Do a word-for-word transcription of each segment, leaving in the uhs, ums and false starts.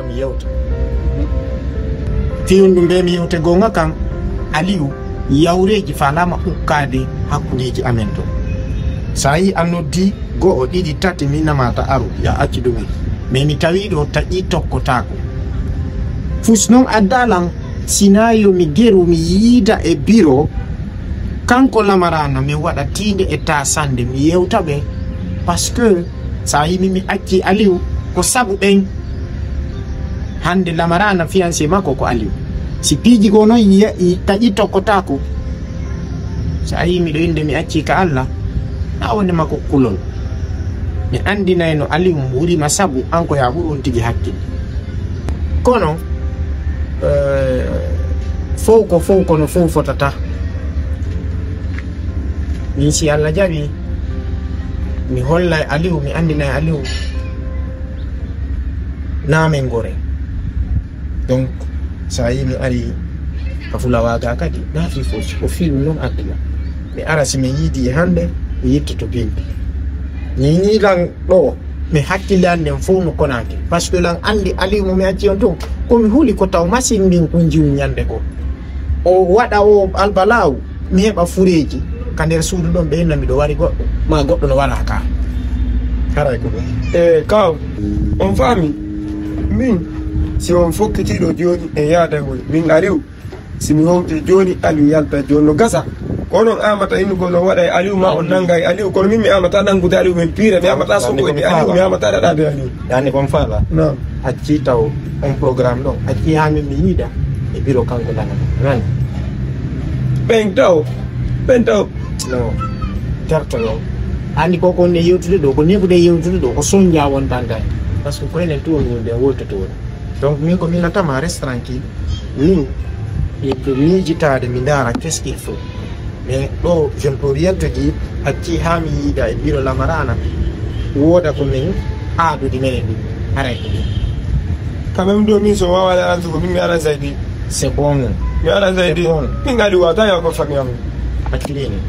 Mi yewta. Fii honɗun ɓe mi yewte goonga kan, Aliyu, yawreeji faalaama ukkaade hakkundeeji amen ton. So a yii a noddi go'o, ɗiɗi, tati, mi namata aru, ya accu ɗumen. Mais mi tawii ɗo taƴii tokkotaako. Fus non addaa lan, sinaa yo mi geru, mi yiida e biro, kanko Lamaraana, mi waɗa tiinde e taasande, mi yewta ɓe, parce que so a yii mi, mi acci Aliyu, ko sabu ɓen. Hannde Lamaraana fiancé makko ko Aliyu. Si piiji goo non yi-, yi-, taƴi tokkotaako. So a yii miɗo innde mi acci ka Alla, na wonde makko kulol. Mi anndinayno Aliyu mo ɓuri ma sabu an ko yaa ɓuri on tigi hakkille. Kono, eh, fow ko fow, kono fow fotata. Min si Alla jaɓi, mi hollay Aliyu, mi anndinay Aliyu. Naamen gore. Donc, so a yii mi ari ka Fulawaa gaa kadi, na fii fof, ko fii ɗun non addi lan. Mi ara si mi yiidii e hannde, mi yettoto bimbi. Ni, ni lan ɗoo, mi hakkille an nden fow no konaaki. Parce que lan anndi Aliyu mo mi acci on tun, ko mi huli ko taw masin ndin kun jiwu ñannde goo. O waɗa o albalaawu, mi heɓa fureeji ka nder suudu ɗon, ɓe inna miɗo wari goɗɗo, maa goɗɗo no wara ka. Haray ko ɗun. E, kaw, on faami? Min, si on fokkitiiɗo jooni e yaadagol, min Aliyu, si mi howti jooni, Aliyu yalta jooni, no gasa. Ko onon amata innugol no waɗa e Aliyu, maa on nanga e Aliyu, kono min mi amata nangude Aliyu, min piira, mi amata sokkude Aliyu, mi amata ɗaɗaade Aliyu. Yaani kon faala? Naam. Accii taw on programme ɗon, accii haa min mi yiida e biro kanko Lana. Nani? Ɓen taw, ɓen taw. No, terto non. Anndi ko kon e yewtude ɗoo, ko neɓuɗen yewtude ɗoo, ko sonjaa wontan kay. Parce que ko enen tun woni wonde e woltotoore. Donc, min ko mi natama, reste tranquille. Min, mi ko miijitaade, mi ndaara qu'est-ce qu'il faut. Mais ɗoo, je ne peux rien te dire, accii haa mi yiida e biro Lamaraana, wooda ko min aadudi menen ɗin. Haray ko ɗin. Quand même, ɗoo min so waawaade arde ko min mi ara Zaydi. C'est bon. Mi ara Zaydi. C'est bon. Min ngali wata ya ko famille am. Accii ni.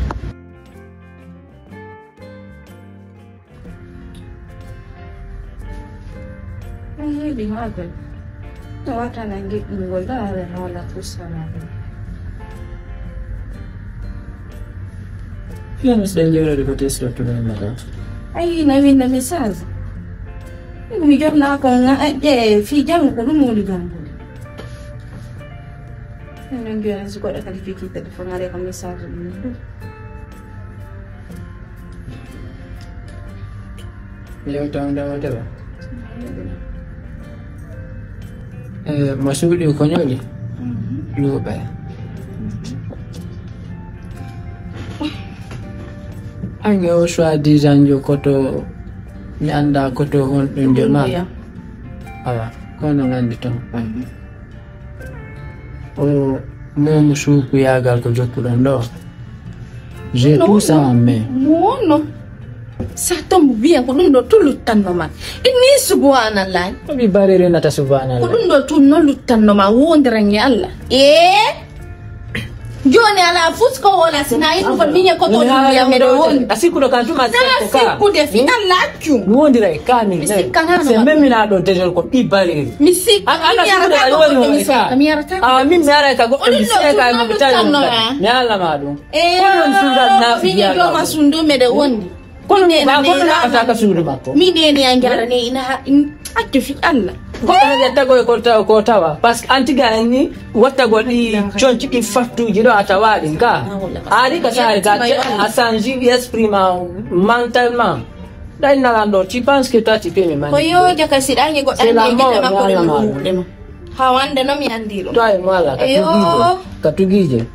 Ay, heɓi maagol. No wata nange ɓingol ɗo, ala no wala fusana ɗum. Fiya mis ɗen jewrede ko testo to ɗum mata. Ay, na winda message. Mi jonna ko nga, eh, fi jam ko ɗum woni gambude. Min jona si goɗɗo kadi fiki téléphone are ko message ɗum ɗum. Yewta on ɗawata ba. Eh, mo suuɗi ko ñoli. Luuɓe. Ange o soi-disant yo koto mi annda koto honɗum de ma. Awa, kono nandi ton. O momu suukuyaagal ko jokkuɗon ɗo. J'ai tout ça en main. Mo wonno. Sa tombo wiyan ko ɗum ɗo to luttanno ma. Inni subhanallah. Ko mi barere nata subhanallah. Ko ɗum ɗo tun no luttanno ma wondiran e Allah. Eh? Joni ala fus ko wala sina yiɗi ko miñe ko to ɗum wiyan meɗo woni. A sikkuɗo kan tuma. Sikkude fi Allah. Ɗum wondira e ka min. Mi sikkanano. Se memminaa ɗo dejol ko ɓi bariri. Mi sikka. An ala sikkude a yoni woni ka. Mi yarata. A min mi ara ka goɗɗo mi sikka ka mo tan. Mi ala ma ɗum. Eh. Ko non suudu na fi jooma sundu meɗe wondi. Kono mi ba kono na ata ka suudu makko. Mi nene ya ngarane ina ha accu fi Allah. Ko ɗo ƴettagol ko taw ko tawa parce que anti ga ni wattagol ɗi conci ɗi fattuji ɗo a tawa ɗin ka. Ari ka sare ka a sanji esprit ma mentalement. Ɗay nalanɗo, tu penses que toi tu peux me manipuler? Ko yo jaka si ɗangi goɗɗo. C'est la mort, non la mort. Hawande no mi andi ɗum. Toi moi là, ka tugije. Ka tugije.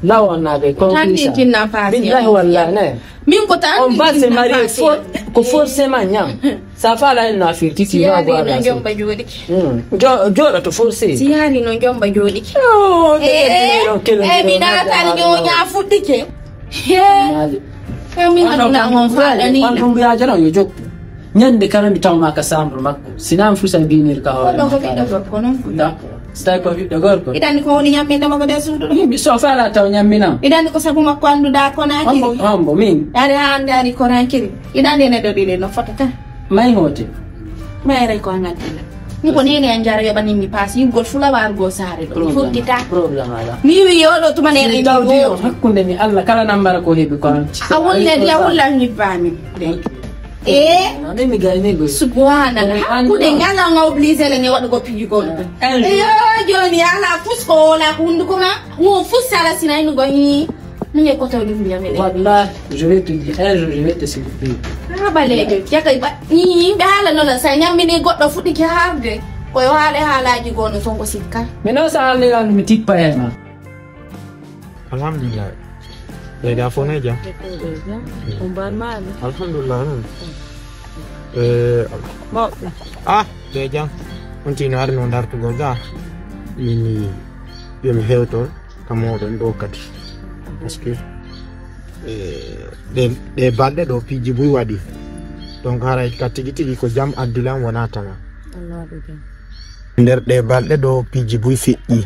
Lawon na be kon. Tan din tinna fasi. Billahi wallahi ne. Min ko tan on va se marier for ko forcément ñam. Ça va là il n'a fait tu vas voir la. Jomba jodi. Hmm. Jo jo la to forcé. Si yari no jomba jodi. Oh, eh, eh, mi na tan yo nya fuddike. He. Ko min aduna on faɗani. On ɗum yaaja non yo jokku. Ñande kala mi tawma ka chambre makko. Sina mi fusa binir ka hoore. Ko ɗo ko ɓiɗɗo gorko non. D'accord. So tawi ko ɓiɗɗo gorko. Iɗani ko woni ñamminde mo ko nder suudu ɗo. Mi so fala taw ñamminam. Iɗani ko sabu makko annduɗa Konakiri. Hombo, hombo, min. Ari ha annde ari Konakiri. Iɗani ene ɗo ɗiɗe no fotata. May hote. Mayre ko an addina. Ko nene a njara yoɓanin mi paas, yingol fulawaar goo saare ɗo. Problème, fuddita. Problème ala. Mi wi yo ɗo tuma nene. Si tawdi o hakkunde mi Allah, kala nambara ko heɓi ko an. A wulle ndi, a wulla mi bami. Eh? Amin mi gay mi go. Subhanallah. Hakkunde ngala nga obligé le ne waɗugo piiji gol. Eh. Yo, joni ala fus ko wala ko hunduko ma. Mo fus sala sina inu go ni. Min e koto ɗum mbiyami ɗe. Wallahi, je vais te dire, un jour, je vais te surprendre. Ah, ɓaleejo, jaka ba, ni yimɓe haala noon, sa ñammini goɗɗo fuɗɗike haalde, ko yo haale haalaaji goo no ton ko sikka. Mais non, sa haalde lan, mi tippa e ma. Alhamdulillah. Ɓe ga fo ne jam? On mbaar maali? Alhamdulillah, non. Eh, mawɓe. Ah, ɓe jam. On tino ari no dartugol ga. Min, yo mi hewto. Ka mooɗon ɗoo kadi. Parce que, eh, ɗe, ɗe balɗe ɗoo piiji buy waɗi. Donc, haray ka tigi tigi ko jam addi lan wonaa tama. Allah waɗu jam. Nder ɗe balɗe ɗoo piiji buy feƴƴi.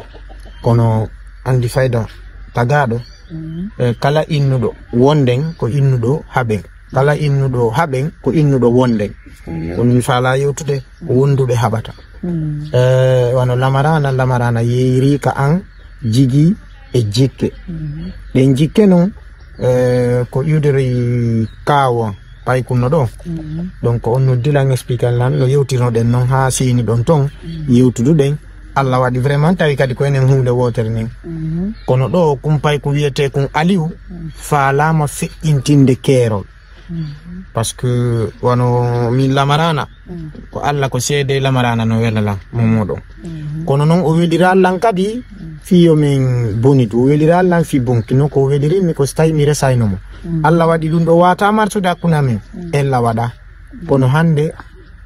Kono anndi fayda tagaaɗo, mhm, eh, kala innuɗo wonden ko innuɗo haɓen. Kala innuɗo haɓen ko innuɗo wonden. Mhm. Kono mi faalaa yewtude ko wonduɓe haɓata. Mm. Eh, wano lamaraana, lamaraana yeeyiri ka an jigi e jikke. Mm. Ɗen jikke non, eh, ko iwdiri kaawo paykun no ɗo. Mm. Donc, on noddi lan, explique lan no yewtirnoɗen non haa seeni ɗon ton, mm, yewtuduɗen. Allah waɗi vraiment tawi kadi ko enen huunde wootere nen. Mm. Kono ɗo kun paykun wiyetee kun Aliw, mm, faalaama feƴƴintinde keerol. Mhm. Parce que wano min lamaraana, mhm, ko Alla ko seede lamaraana no wela lan, mo moɗon. Mhm. Kono non o welira lan kadi, mhm, fii yo min bonitu. O welira lan fii bonki, no ko o welirin mi ko si tawi mi resayno mo. Mhm. Alla waɗi ɗum ɗo wata marsude hakkunde amen. Mhm. Ella waɗa. Kono hannde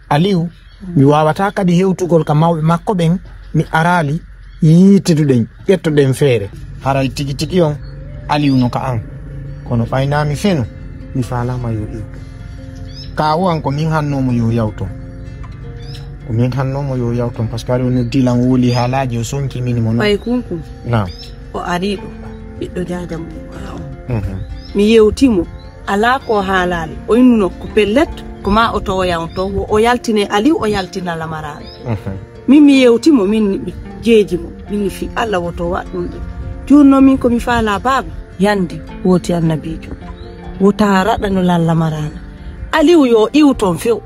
Aliw, mi waawataa kadi hewtugol ka mawɓe makko ɓen, mi araali yiituduɗen, ƴettuɗen feere. Haray tigi tigi on Aliw no ka an. Kono ɓay naa mi fenu, mi faalaama yo iw. Kaawu an ko min hannoo mo yo yawton. Ko min hannoo mo yo yawton, parce que aɗa noddi lan wuli haalaaji o sonki min mo non. Ɓay kunkun. Naam. O arii ɗo, ɓiɗɗo jaaja mo. Mhm. Mi yewti mo. Alaa ko haalaali. O innuno ko pellet, ko maa o towoya on ton. Wo o yaltine Aliw, o yaltina lamaraana. Mhm. Min mi yewti mo, min mi jeeji mo. Min mi fi Alla woto waɗ ɗum ɗum. Jooni non min ko mi faalaa baaba. Yandi wooti annabiijo. Wota raɗano lan lamaraana. Aliw yo iw ton few.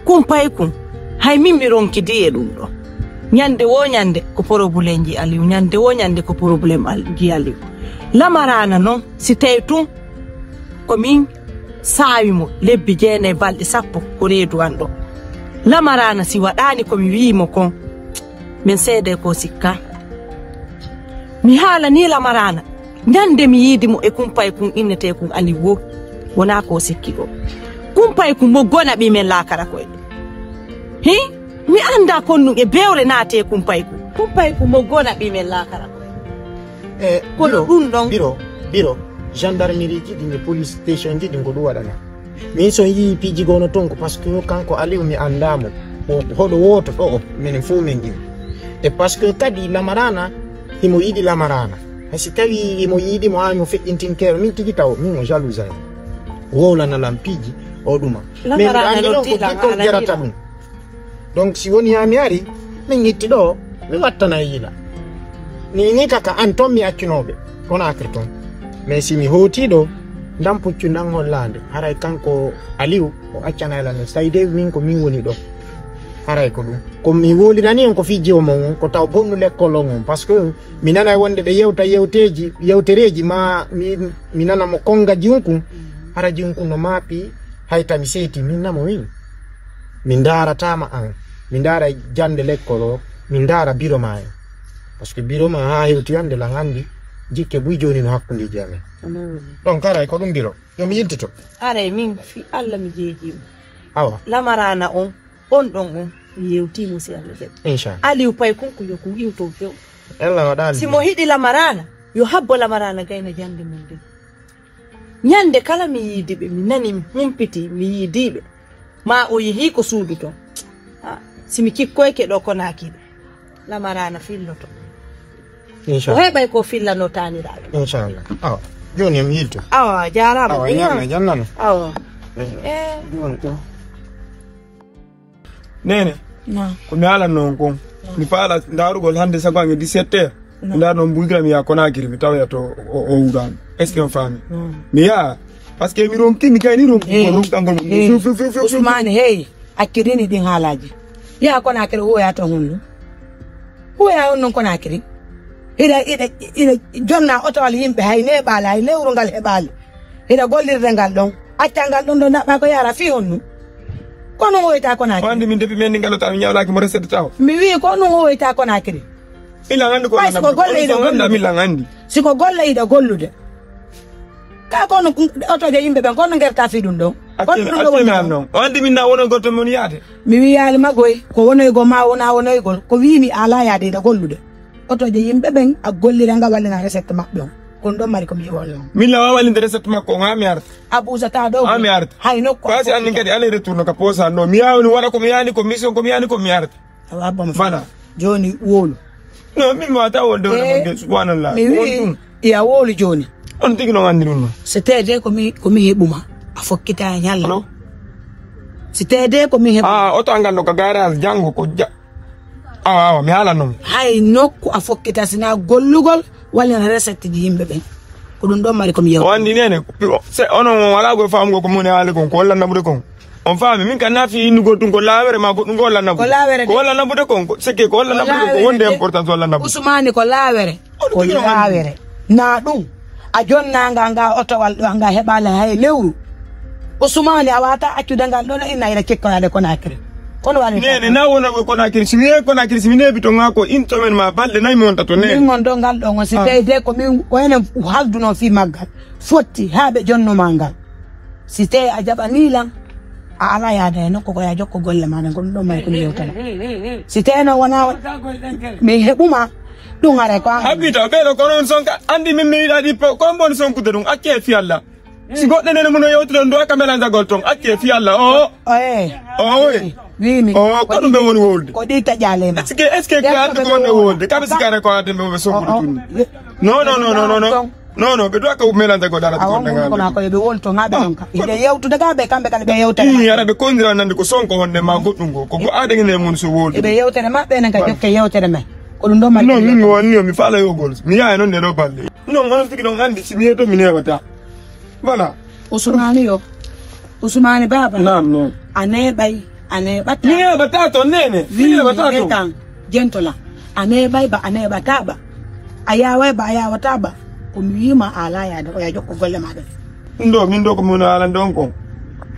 Kun pay kun. Hay min mi ronkidi e ɗum ɗo. Ñande wo ñande ko porobulemji Aliw. Ñande wo ñande ko porobulemji Aliw. Lamaraana non, si tawi tun ko min saawi mo lebbi jeenay balɗe sappo ko reedu an ɗo. Lamaraana si waɗaani ko mi wi'i mo kon, min seedee ko sikka. Mi haalanii Lamaraana, ñande mi yiidi mo e kumpay kun innetee kun Aliw wo, wonaa ko sikki ko. Kumpay kun mo gona ɓii men laakara koy. Hi? Mi anndaa kon ɗum e bewre naatee kumpay kun. Kumpay kun mo gona ɓii men laakara koy. E kono biro, ɗum ɗon biro, biro, gendarmerie ji ɗin e police station ji ɗin ko ɗum waɗana. Min so yii piiji gono ton ko parce que kanko Aliou mi anndaa mo. Ko hoɗo wooto ɗo o, minen fof min ɗin. E parce que kadi Lamarana, himo yiɗi Lamarana. Hay si tawi himo yiɗi mo, haa himo feƴƴintin keero, min tigi taw, min o jalouse ay. Wowlana lan piiji, o ɗuma. Min Lamarana anndi ɗon ko noddi lan, gikkol ala jarata ɗum. Donc, si woni haa mi ari, min itti ɗo, mi wattanay yila. Ni, ni kaka an ton mi accunoɓe, Conakry ton. Mais si mi hooti ɗo, ndan puccu ndan hollaande, haray kanko Aliou, o accanay lan no. Sayde min ko min woni ɗo. Haray ko ɗum. Ko mi wolirani on ko fii jiwo mon on, ko taw bonnu lekkol on on. Parce que mi nanay wonde ɓe yewta yewteeji, yewtereeji ma mi, mi nana mo konga jiwnkun. Hara jiwnkun no maapi, hay ta mi seeti, min namo min. Mi ndaarataama an, mi ndaara jannde lekkol o, mi ndaara biro maa en. Parce que biro maa haa hewti hannde lan anndi, jikke buy jooni no hakkundeeji amen. Amen. Donc, haray ko ɗum biro. Yo mi yiltito. Haray min, fii Alla mi jeejii mo. Awa. Lamaraana on, on ɗon on, mi yewtii mo si Alla jaɓi. Inchallah. Aliou Pay kun ko yo kun iwton few. Ella waɗaali. Si mo hiɗi Lamaraana, yo habbo Lamaraana gayna jannde mum nden. Ñande kala mi yiidi ɓe, mi nani, mi humpiti, mi yiidi ɓe. Ma o yehi ko suudu ton. Ah, si mi cikkoyke ɗo Konakiri, Lamaraana filloto. O Inchallah. Heɓay ko fillano taaniraaɓe. Inchallah. Awa, jooni mi yilto. Awa, jaaraama. Awa, ñaama, jannano. Awa. Eh. Eh. Jooni ɗo. Nene, Non. Ko mi haalanno on kon. Mi faala ndaarugol hannde sago an e dix-sept heures. Non. Mi ndaarno on Buy Gira mi yaha Conakry, mi tawoya to o, o, o wuuran. Est-ce que on faami? Non. Mi yaha, parce que mi ronki, mi kayni ronki, hey, ko ronkangol mo. Hey. Fiu, fiu, fiu, fiu, fiu. Usmaani, hey, accidini ɗin haalaaji. Yaha Conakry, huwoya ton honɗun? Huwoya on non Conakry. Hiɗa, hiɗa, hiɗa jonna otowal yimɓe, hay neeɓaali, hay lewru ngal heɓaali. Hiɗa gollirde ngal ɗon. Acca ngal ɗon ɗo naɓɓa ko yara fii honɗun? Ko non woyta Conakry. Ko anndi min depuis men ndi ngal o tawa mi ñawlaaki mo recette taw. Mi wi'i ko non woyta Conakry. Ilan anndi ko ɓay si ko golle hiɗa gollude. Min lan anndi. Si ko golle hiɗa gollude. Ka kono otoje yimɓe ɓen, kono ngerta fii ɗun ɗon. Kono ɗun ɗon woni non. O anndi min na wono goto mon yaade. Mi wiyaali ma goy, ko wonoygol ma wona wonoygol. Ko wiimi a alaa yaade hiɗa gollude. Otoje yimɓe ɓen, a gollira nga wallina recette maɓɓe on. Ko ɗun ɗon mari ko mi yi'ol non. Min la wa wallinde recette makko on, haa mi arta. A buusata ɗo. Haa mi arta. Hay nokku. Parce que annin kadi aller retour no ka posa no. Mi yaawni wara ko mi yaani ko mission, ko mi yaani ko mi arta. Awa, bon, voilà. Jooni wowlu. Non, min mi wata wolde wala eh, mon de, subhanallah. Mi wi'i, ya wowlu jooni. On tigi non anndi ɗun non. Si tawii de ko mi, ko mi heɓu ma, a fokkita e ñalla. Allo? Si tawii de ko mi heɓu. Ah, oto an ngal no ka garage janngo ko ja-, awa, awa, mi haala non. Hay nokku a fokkita si na gollugol, walla na recette ji yimɓe ɓen. Ko ɗun ɗon mari ko mi yewta. O anndi nene, se, onon on wala ko famugol ko moni haali kon, ko wallanna ɓude kon. On faami, min kan na fii innugol tun ko laawere ma goɗɗun ko wallanna ɓude. Ko laawere de. Ko wallanna ɓude kon, ko, c'est que ko wallanna ɓude kon, ko wonde de. Importance wallanna ɓude. Usmaani ko laawere. Ko laawere. Na ɗun. A jonnanga nga otowal ɗo, nga heɓaali hay lewru. Usmaani, a wata accude ngal ɗon, inna ina cekkoyaade Conakry. Kono wani nene, na wona ko Conakry, si mi yehi Conakry, si mi neebi to nga ko in semaine ma balɗe nayi mi wonta to nene. Min on ɗo ngal ɗon on, si ah. Tawii de ko min, ko enen halduno fii maggal. Fotti haa ɓe jonnuma ngal. Si tawii a jaɓanii lan, a alaa yaade e nokku ko ya jokko golle maa ɗen, ko ɗun ɗon mari ko mi yewtata. Si tawii no wonaa mi heɓu ma, ɗun haray ko an. Habbita, ɓeɗo ko non sonka, anndi min mi yiɗa ɗi po-, ko on ɓuri sonkude ɗun, acce fii Alla. Si goɗɗo nene mun o yewtude ɗun, ɗo ka melanzagol ton, acce fii Alla, o. O, eh. O, eh. Wiimi. O, ko ɗun ɓe woni wowlude. Ko ɗi taƴaale ma. Est-ce que, est-ce que ko addu ko woni wowlude? Kaɓe sikare ko addu ɓe sonkude ɗun. Non, non, non, non, non, non. Non, non, ɓe duwa ka melanta goɗɗo arata goɗɗo ngal. Kono ko ɓe woni ton, haa ɓe non ka. Ɓe yewtude ka ɓe, kamɓe kala ɓe yewtere. Ii, ara ɓe kondira nande ko sonko honde ma goɗɗun go. Ko go aɗen ne mun so wodi. Ɓe yewtere maɓɓe enen ka jokke yewtere men. Ko ɗun ɗon mari. Non, min mi wonni, mi faala yo gol. Mi yaha non ne ɗo balle. Non, on tigi non anndi si mi yeto mi newata. Voilà. Usmaani yo. Usmaani baaba. Naam, naam. A neeɓay, a neeɓataa. Mi neeɓataa ton, nene. Mi neeɓataa ton. Kan, jentola. A neeɓay ba, a neeɓataa ba. A yaaway ba, a yaawataa ba. Ko mi wi'i ma a alaa yaade, ko ya jokko golle maa ɗen. Ɗun ɗo, min ɗo ko mi woni haalande on kon.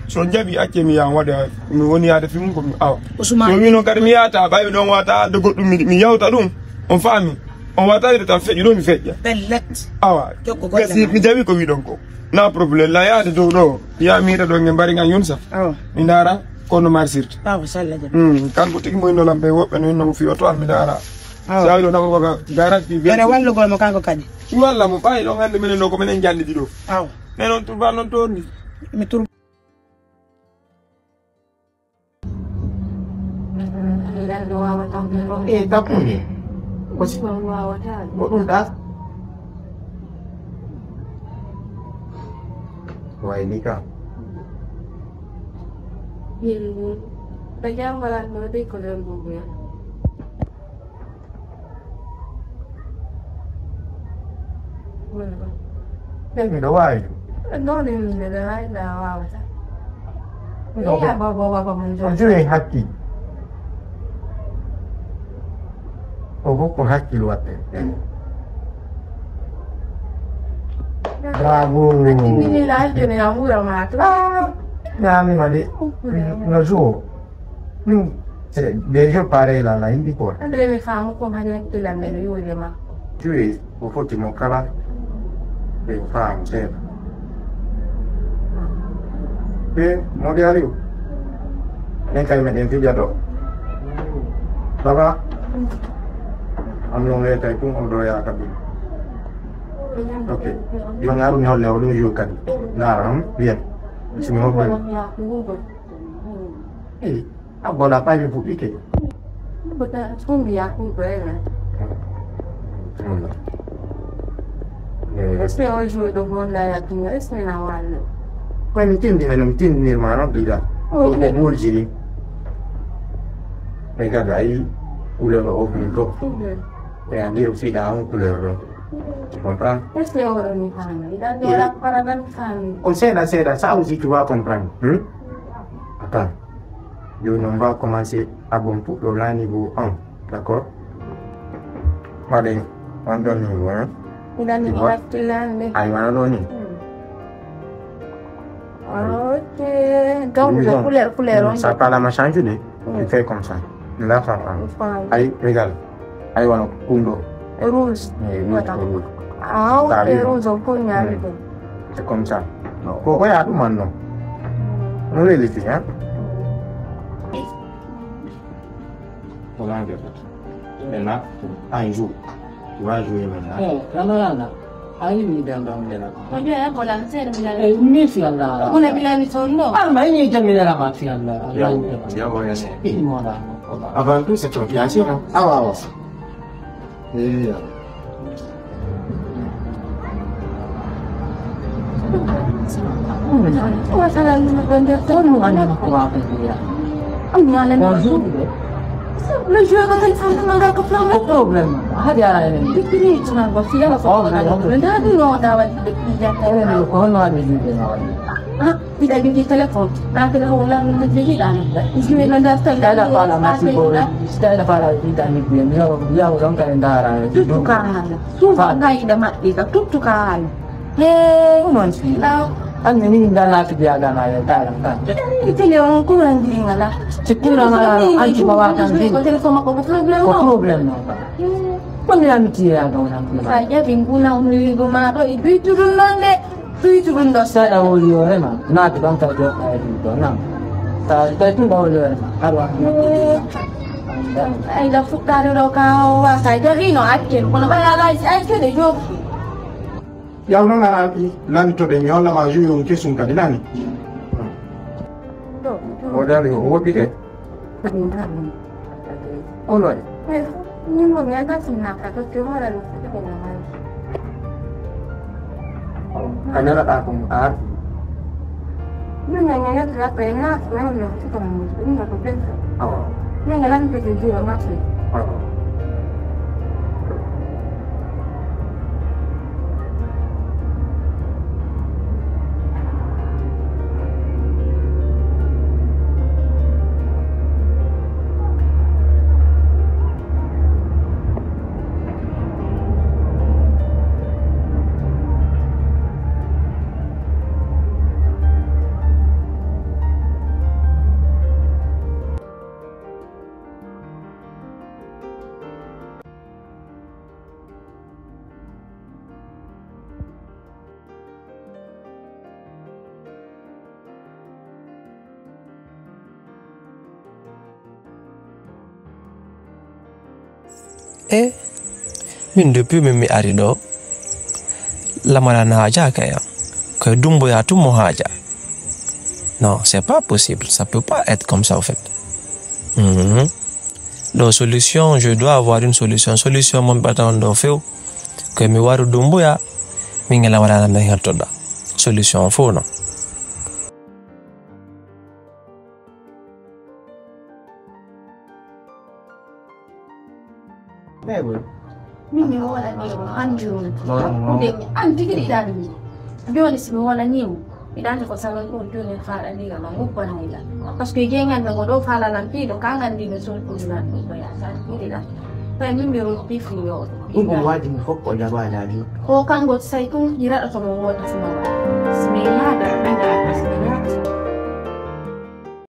So jaɓi acce mi yaha waɗa, mi woni yaade fii mun ko mi awa. Usmaani. Yo mi non kadi mi yahata, ɓay mi ɗon wata haalde goɗɗun mi, mi yawta ɗun. On faami? On wata wiide tan feƴƴu ɗo mi feƴƴa. Pellet. Awa. Jokko golle maa. Gasi mi jaɓi ko wiɗon ko. Na problème, la yaade dow ɗo. Ya miita ɗo nge mbari ngan yunsa. Awa. Mi ndaara kono marsirta. Awa, salla jam. Hmm, kanko tigi mo inno lampe woɓɓe no inno mo fii oto al mi ndaara. Awa. Sawi ɗo nako ko garage fii. Ɓere wallugol mo kanko kadi. Walla mo ɓay ɗon hannde minen ɗo ko minen jallidi ɗo. Awa. Men on turba non toon ni. Mi tur- E tappude. Ko si-, ko ɗun ɗa? Wayli ka. Ɓe jambalan ɗo de ko ɗon ɗum ya. Miɗo waawi ɗum. Ɗon e min miɗo waawi ɗa waawata. Miɗo ko, ko jowe hakkil. Ko fof ko hakkil waɗde. Bravo. Hakkil ni la aljana ya mura ma to. Ah, ñaami ma de. No jour. Ɗum, c'est des jeux pareils là, là, yimɓe ko. Ande mi faamu ko hani hakkillan men no yowde makko. Tuwe ko foti mo kala, ɓe faamu seeɗa. Ɓe, mo de ari o. Men kay meɗen fija ɗo. Baba, am non wetay ɗum, on ɗo yaaka ɗum. Ok. Yo ngaaru mi holle o ɗum jour kadi. Ndaara, hmm? Bien. Si mi holle. Eh. Ah, bon, la page vous piquez. Bota, tumbi ya ku breve. Eh, este hoy yo do honda ya tu, este na wale. Poi mi tindi, mi tindi, ma non diga. Oh, ok. Ko burjiri. Regarde, ay couleur o plutôt. Mhm. Et en dire aussi dans une couleur. Tu comprends? Est-ce que on a mis famille? Il a dit, on a pas la même famille. On sait, là, c'est là, ça aussi, tu vas comprendre. Hmm? Attends. Yo, on va commencer à bon pour le niveau un. D'accord? Allez, on donne niveau un. Il a mis. Tu vois? Ay, on a donné. Hmm. Ah, ok. Donc, oui, le bon. Couleur, couleur, hmm, on ça dit. Pas la machin, tu dis. Hmm. Tu fais comme ça. Là, ça va. Voilà. Ay, regarde. Ay, voilà, kundo. Rouge. Eh, rouge, voilà. Rouge. Ah, ok, t'as vu? Rouge, on peut y arriver. Hmm. C'est comme ça. Ko, ko ya ɗum man non. No leliti, hein? Voilà, regarde. Maintenant, un jour, tu vas jouer maintenant. Eh, la, la, la, la. Ayi, mi dan dan de la. Ko je ko la se mi la. Eh, mi fi Allah. Ko la mi la ni son no. Ah, ma ni je mi la ma fi Allah. Ya, ya, ya. Eh, mo la. Avant tout, c'est ton fiancé, non? Ah, ouais, ouais. Eh, ya. Bonjour. Le jeu de téléphone, tu m'as rappelé. Pas de problème. Hadi ala ene. Ene ko hono wadi juuɗe ma wadi. Ah, ida bigi téléphone. Rappelé ko la no jigi dan. Ida fala masibo. Ida fala ida ni bien. Yo yo don kan dara. Tutu ka hala. Tutu ka ida maɗɗi ka. Tutu ka hala. Hey, ɗum on si. Law. An ni min dana to biya dana yo tara kan. Tele on kuran di ngala. Si kuran ngala, an tuma wa kan di. Ko téléphone ko problème. Ko problème no. Ko mi an ti ya ga wona. Sa jabi nguna on wi go ma do i bitu dun non de. Bitu dun do. Sa da woli yo rema. Na to ban ka do ka do na. Ta ta tun da woli yo rema. Arwa. Ay da fuɗɗaade ɗo ka o wasa jarino acce kono ɓay ala acce de jogi. Yaw non a lanitoɗen mi hollama juge on kesum kadi nani. O dali o woɗɗike. Onoy. Min mo mi anda sinna ka to ke wala no fuɗɗike na mani. Ka nelaɗaa ko mo aarti. Min no ñañata ko e naaf wala no fuɗɗike na mo ɗum no ko ɓen. Awa. Min no lanitoɗen juge makko. Awa. E min depuis min mi ari ɗo, Lamara na haajaaka e an. Ko e Dumboya tun mo haaja. Non, c'est pas possible. Ça peut pas être comme ça, au fait. Mhm. Ɗo solution, je dois avoir une solution. Solution mo mi ɓata on ɗo few. Ko mi waru Dumboya, min e Lamara na min hertoɗa. Solution fof non. Min mi woolanii mo han jooni. Hakkunde mi an tigi ɗi ɗaɗi mi. Jooni si mi woolanii mo, miɗa anndi ko salon ɗum jooni faaɗanii kam, a hubbanay lan. Parce que jeeñan no mo ɗo faalalan piiɗo, ka nganndi no solkudu lan ɗum ko yaasa piiɗi lan. Fay min mi ronki fiyo. Ɗum ɗum waajini fof ko jabaali. Ko kanko say ɗum, mi raɗoto mo wooda suma wa. Bismillah.